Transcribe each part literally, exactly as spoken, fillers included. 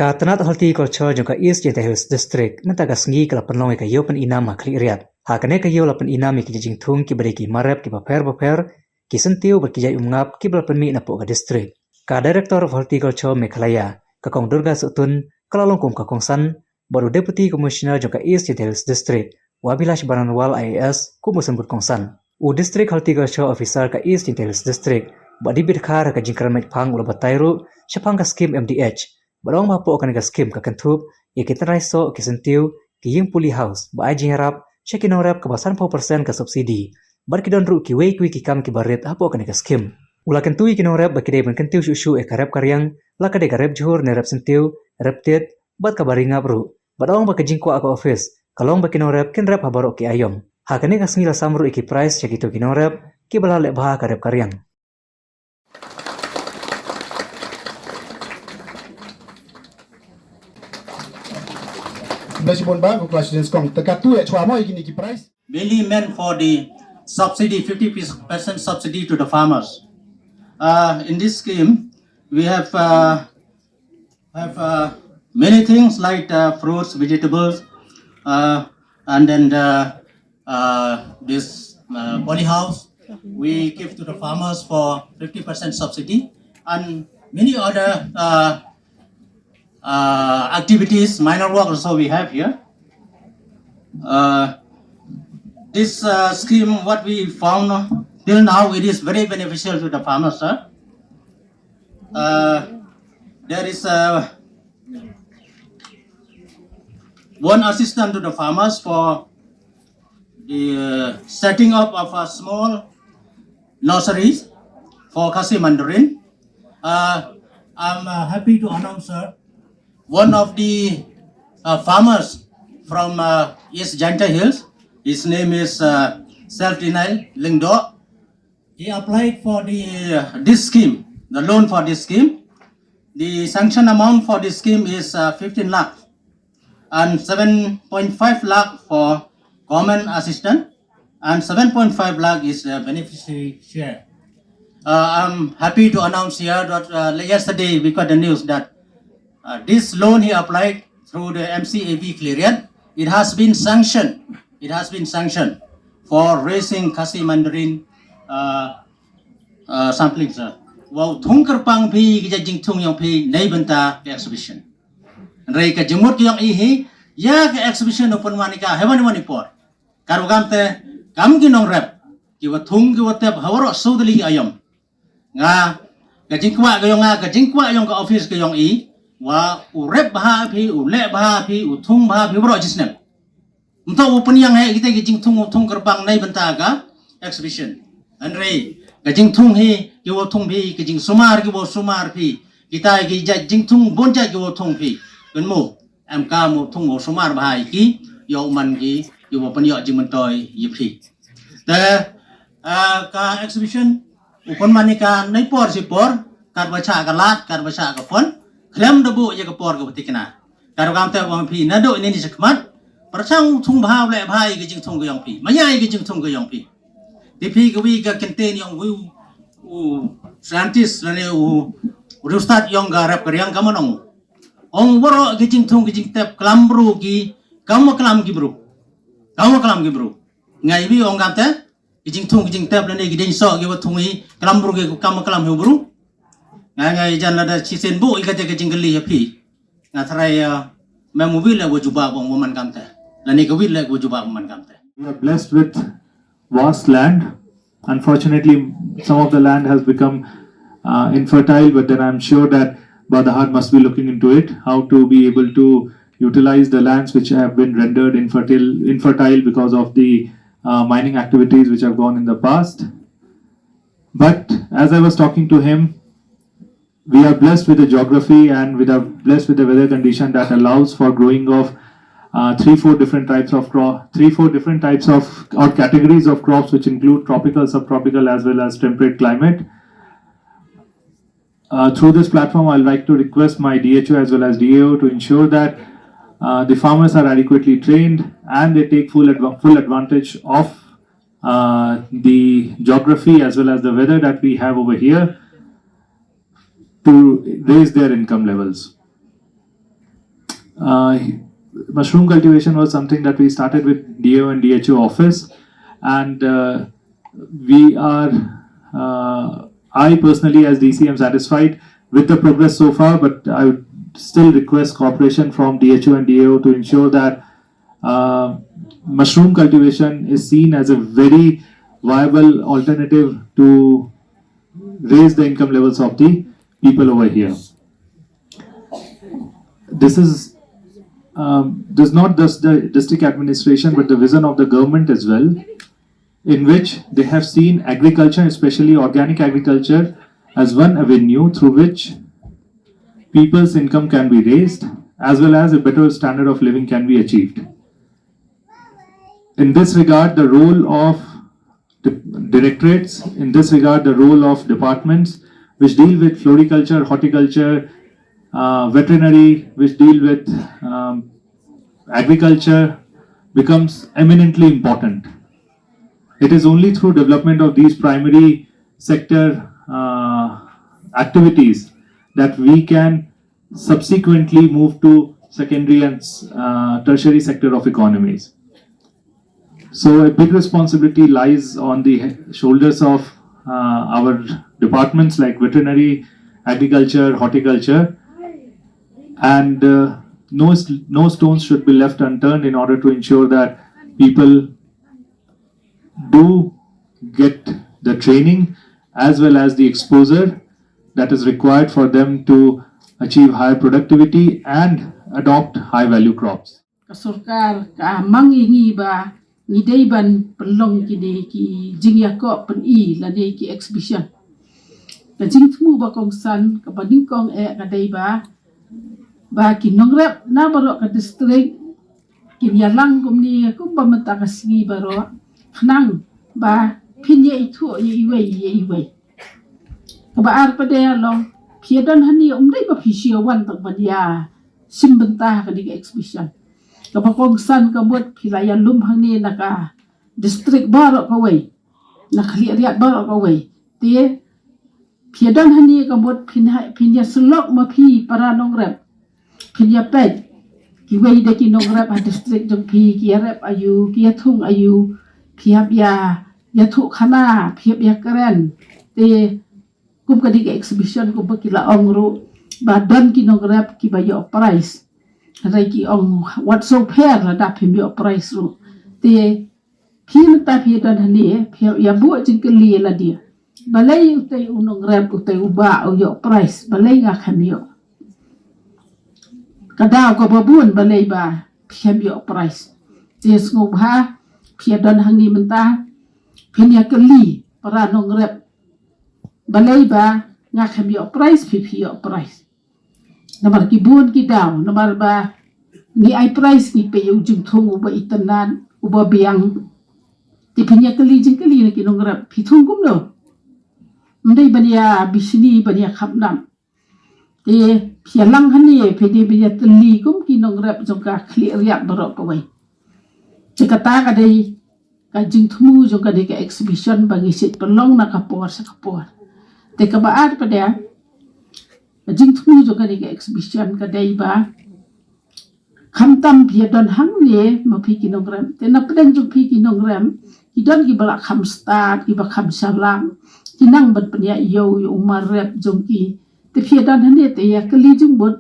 Ka tnat horticulture jong ka East Jaintia Hills District mynta ka sngi ka la pynlong ïa ka ïew pynïnam ha Khliehriat. Ha kane ka ïew la pynïnam ïa ki jingthung kiba dei ki marep kiba pher bapher, ki syntiew bad ki jait umngap kiba la pynmih napoh ka district. Ka Director of Horticulture Meghalaya, ka Kong Durga Sohtun, ka la long kum ka kongsan, bad u Deputy Commissioner jong ka East Jaintia Hills District, u Abhilash Baranwal I A S, kum u symbud kongsan. U District Horticulture Officer ka East Jaintia Hills District, Bah David Khar, ha ka jingkren met phang u la batai ruh shaphang ka skim M D H, bad ong ba hapoh kane ka skim ka kynthup ïa ki tynrai soh, ki syntiew, ki ïing puli house ba ai jingïarap sha ki nongrep kaba sanphew percent ka subsidy, bad ki don ruh kiwei kiwei ki kam kiba rit hapoh kane ka skim. U la kyntu ïa ki nongrep ba ki dei ban kyntiew shuh shuh ïa ka rep ka riang, la ka dei ka rep jhur ne rep syntiew, rep tied, bad kaba ri ngap ruh. Bad ong ba ka jingkwah ka office ka long ba ki nongrep kin rep ha baroh ki aïom. Ha kane ka sngi la sam ruh ïa ki prize sha kito ki nongrep kiba la leh bha ha ka rep ka riang. Khublei shibun Bah, kong, congratulations kong. Te katto eh chwa mo ïa kine ki prize. Mainly meant for the subsidy, fifty percent subsidy to the farmers. Uh, in this scheme, we have, uh, have, uh, many things like, uh, fruits, vegetables, uh, and then the, uh, this, uh, polyhouse. We give to the farmers for fifty percent subsidy and many other, uh, uh, activities, minor work also we have here. Uh, this, uh, scheme, what we found till now, it is very beneficial to the farmers, sir. Uh, there is, uh, one assistance to the farmers for the, uh, setting up of a small nurseries for Khasi Mandarin. Uh, I'm, uh, happy to announce, sir, one of the, uh, farmers from, uh, East Jaintia Hills. His name is, uh, Self Denial Lyngdoh. He applied for the, uh, this scheme, the loan for this scheme. The sanction amount for this scheme is, uh, fifteen lakh and seven point five lakh for common assistance and seven point five lakh is, uh, beneficiary share. Uh, I'm happy to announce here that, uh, yesterday we got the news that, uh, this loan he applied through the M C A B Khliehriat, it has been sanctioned. It has been sanctioned for raising Khasi Mandarin, uh, uh, sampling, sir. Wow, thung kyrpang phi ki jingthung ïong phi nei bynta ka exhibition. Hynrei ka jingmut ka ïong i hi, ïa ka exhibition u pynwan ïa ka ha wan wan i por. Katba kam te, kam ki nongrep, ki wa thung ki wa tep ha waroh sawdong ki aïom. Nga, ka jingkwah ka ïong nga, ka jingkwah ïong ka office ka ïong i, wa u rep bha phi, u leh bha phi, u thung bha phi, waroh jisnem. Mynta u pynïang hi kita ki jingthung, u thung kyrpang nei bynta ka exhibition. Hynrei ka jingthung hi ki wa thung phi, ka jingsumar ki wa sumar phi, kita ki jait jingthung bun jait ki wa thung phi. Kynmaw, em ka mo thung wa sumar bha ïa ki, ïoh man ki, ki wa pynïoh jingmyntoi ïa phi. Te, ah, ka exhibition u pynman ïa ka nei por shi por, katba shah ka lad, katba shah ka pon, khlem da buh ïa ka por kaba tikna. Katba kam te wan phi naduh ine ni shakhmat, pyrshang thung bha, leh bha ïa ka jingthung ka ïong phi. Maya ïa ka jingthung ka ïong phi. Te phi kawi ka kyntien ïong wi u, u scientist lane u, u riewstad ïong ka rep ka riang ka mon ong. Ong waroh ka jingthung ka jingtep klam bru ki, kam wa klam ki bru. Kam wa klam ki bru. Nga iwi ong kam te, ki jingthung ki jingtep lane ki dieng soh ki wa thung i, klam bru ki kam wa klam hi u bru. Nga, nga jan lada shisien buh i kata ka jingkylli ïa phi. Nga tharai, ah, mem u wi leh wa jubab ong wa man kam te. Lane ka wi leh wa jubab wa man kam te. We are blessed with vast land. Unfortunately, some of the land has become, uh, infertile, but then I'm sure that Bah Dahar must be looking into it, how to be able to utilize the lands which have been rendered infertile, infertile because of the, uh, mining activities which have gone in the past. But as I was talking to him, we are blessed with a geography and with a, blessed with a weather condition that allows for growing of, uh, three, four different types of crop, three, four different types of, or categories of crops, which include tropical, subtropical, as well as temperate climate. Uh, through this platform, I'd like to request my D H O as well as D A O to ensure that, uh, the farmers are adequately trained and they take full adva-, full advantage of, uh, the geography as well as the weather that we have over here to raise their income levels. Uh, mushroom cultivation was something that we started with D A O and D H O office, and uh, we are. Uh, I personally, as D C, am satisfied with the progress so far, but I would still request cooperation from D H O and D A O to ensure that uh, mushroom cultivation is seen as a very viable alternative to raise the income levels of the people over here. This is um, this is not just the district administration, but the vision of the government as well, in which they have seen agriculture, especially organic agriculture, as one avenue through which people's income can be raised, as well as a better standard of living can be achieved. In this regard, the role of the directorates, in this regard, the role of departments which deal with floriculture, horticulture, uh, veterinary, which deal with um, agriculture, becomes eminently important. It is only through development of these primary sector uh, activities that we can subsequently move to secondary and uh, tertiary sector of economies. So a big responsibility lies on the shoulders of uh, our departments like veterinary, agriculture, horticulture, and uh, no, no stones should be left unturned in order to ensure that people do get the training as well as the exposure that is required for them to achieve higher productivity and adopt high value crops. Ka sorkar ka mang ïa ngi ba ngi dei ban pynlong kine ki jingïakob pyni lane ki exhibition. Ka jingthmu ba kongsan kaba nyngkong eh ka dei ba ba ki nongrep na baroh ka district kin ïalang kumne kumba mynta ka sngi baroh khnang ba phin ïa ithuh ïa iwei ïa iwei. Kaba ar pat de long phi ïa don hangne um dei ba phi shu ïa wan tang ban ïa shim bynta ha kane ka exhibition. Kaba kongsan ka mut phi la ïa lum hangne na ka district baroh kawei, na Khliehriat baroh kawei. Te phi ïa don hangne ka mut phin ïa syllok ma phi para nongrep. Phin ïa peit kiwei de ki nongrep ha district jong phi ki ïa rep aïu, ki ïa thung aïu, phi hap ïa ïathuh khana, phi hap ïa kren. Te kum ka dei ka exhibition kumba ki la ong ruh ba don ki nongrep kiba ïoh prize. Hynrei ki ong wat so pher lada phim ïoh prize ruh. Te phi mynta phi don hangne phi ïa buh jingkylli ïa lade. Balei utei u nongrep utei u bah u ïoh prize, balei nga khlem ïoh? Ka daw kaba bun balei ba phi khlem ïoh prize. Te sngewbha phi ïa don hangne mynta phin ïa kylli para nongrep balei ba nga khlem ïoh prize phi phi ïoh prize. Namar ki bun ki daw namar ba ngi ai prize ngi peit ïa u jingthung uba itynnad uba biang. Te phin ïa kylli jingkylli na ki nongrep phi thung kumno? Ym dei ban ïa bishni ban ïa khapnam. Te phi ïa lang hangne phi dei ban ïa tylli kum ki nongrep jong ka Khliehriat baroh kawei. Te kata ka dei ka jingthmu jong kane ka exhibition ba ngi shet pynlong na ka por sha ka por. Te kaba ar pat de ka jingthmu jong kane ka exhibition ka dei ba khamtam phi ïa don hangne ma phi ki nongrep. Te na pdeng jong phi ki nongrep ki don kiba la kham stad kiba kham shalang ki nang ban pynïaid ïew ïa u mar rep jong ki. Te phi ïa don hangne te ïa kylli jingmut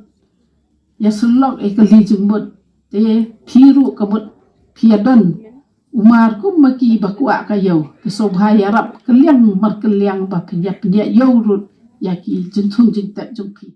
ïa syllok ïa kylli jingmut. Te phi ruh ka mut phi ïa don u mar kum ma ki ba kwah ka ïew. Te sngewbha ïarap kylliang mar kylliang ba phin ïa pynïaid ïew ruh ïa ki jingthung jingtep jong phi.